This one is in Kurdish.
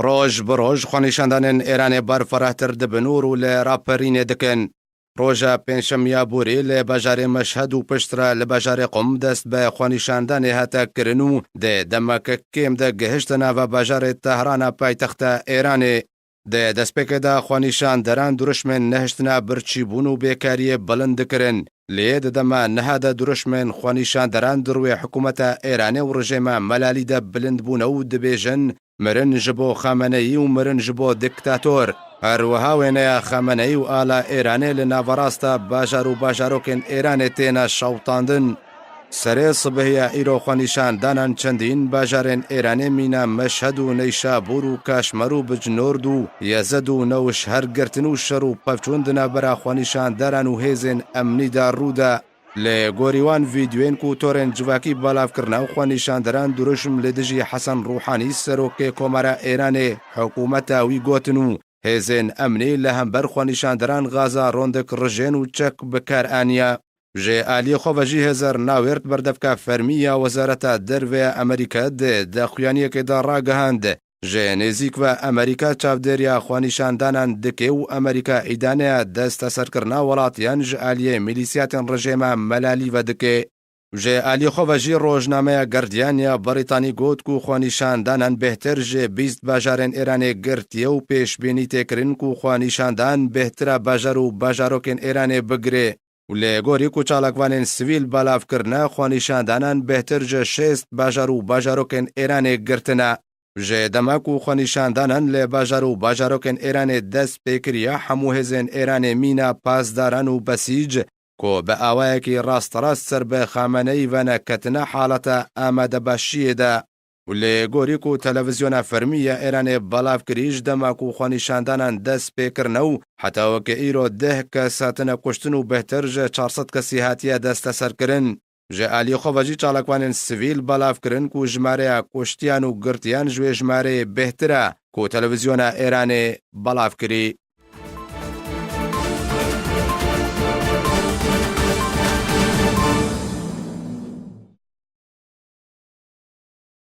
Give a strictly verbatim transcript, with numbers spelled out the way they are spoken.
Roj bi roj xwenîşandanên Êranê berfirehtir dibin û rû li raperînê dikin. Roja pêncşemiya borî li bajarê Meşhed û piştre li bajarê Qum dest bi xwenîşandanê hate kirin û di demeke kêm de gihişte nava bajarê Tehrana paytexta Êranê. Di destpêkê de xwenîşanderan dirûşmên nehiştina birçîbûn û bêkariyê bilind dikirin. Lê di dema niha de dirûşmên xwenîşanderan di rûyê hikûmeta Êranê û rejêma Melalî de bilind bûne û dibêjin, mirin ji bo Xameneyî û mirin ji bo diktator. Her wiha wêneya Xameneyî û ala Êranê li naverasta bajar û bajarokên Êranê têne şewitandin. Serê sibihiya îro xwenîşandanan çendîn bajarên Êranê mîna Meşhed û Neşabûr û Kaşmer û Bicnord û Yezed û Newşher girtin û şer û pevçûn di navbera xwenîşandaran û hêzên emnî de rû da. Li gorî wan vîdyoyên ku torên civakî belav kirine, xwenîşandaran dirûşm li dijî Hesen Rûhanî, serokê Komara Êranê, hikûmeta wî gotin û hêzên emnî li hember xwenîşandaran gaza rondik rijên û çek bi kar aniye. Ji aliyê xwe ve jî hêzer navêrt berdevka fermî ya Wezareta Derve ya Amerîka di daxuyaniyekê de ragihand, ji nêzîk ve Amerîka çavdêriya xwenîşandanan dike û Amerîka îdaneya desteserkirina welatiyan ji aliyê milîsiyatên rejêma Melalî ve dike. Ji aliyê xwe ve jî rojnameya Guardian ya Brîtanî got ku xwenîşandanan bêhtir ji bîst bajarên Êranê girtiye û pêşbînî tê kirin ku xwenîşandan bêhtira bajar û bajarokên Êranê bigire. Û lê gorî ku çalakvanên sivîl belav kirine, xwenîşandanan bêhtir ji şêst bajar û bajarokên Êranê girtine. Ji dema ku xwenîşandanan li bajar û bajarokên Êranê dest pê kiriye, hemû hêzên Êranê mîna pasdaran û besîc ku bi awayekî rasterast ser bi Xameneyî ve ne, ketine haleta amadebaşiyê de. Û lê gorî ku televîzyona fermî ya Êranê belav kirî, ji dema ku xwenîşandanan dest pê kirine û heta weke îro deh kes hatine kuştin û bêhtir ji çar sed kesî hatiye desteserkirin. Ji aliyê xwe ve jî çalakvanên sivîl belav kirin ku jimareya kuştiyan û girtiyan ji wê jimareyê bêhtir e ku televîzyona Êranê belav kirî.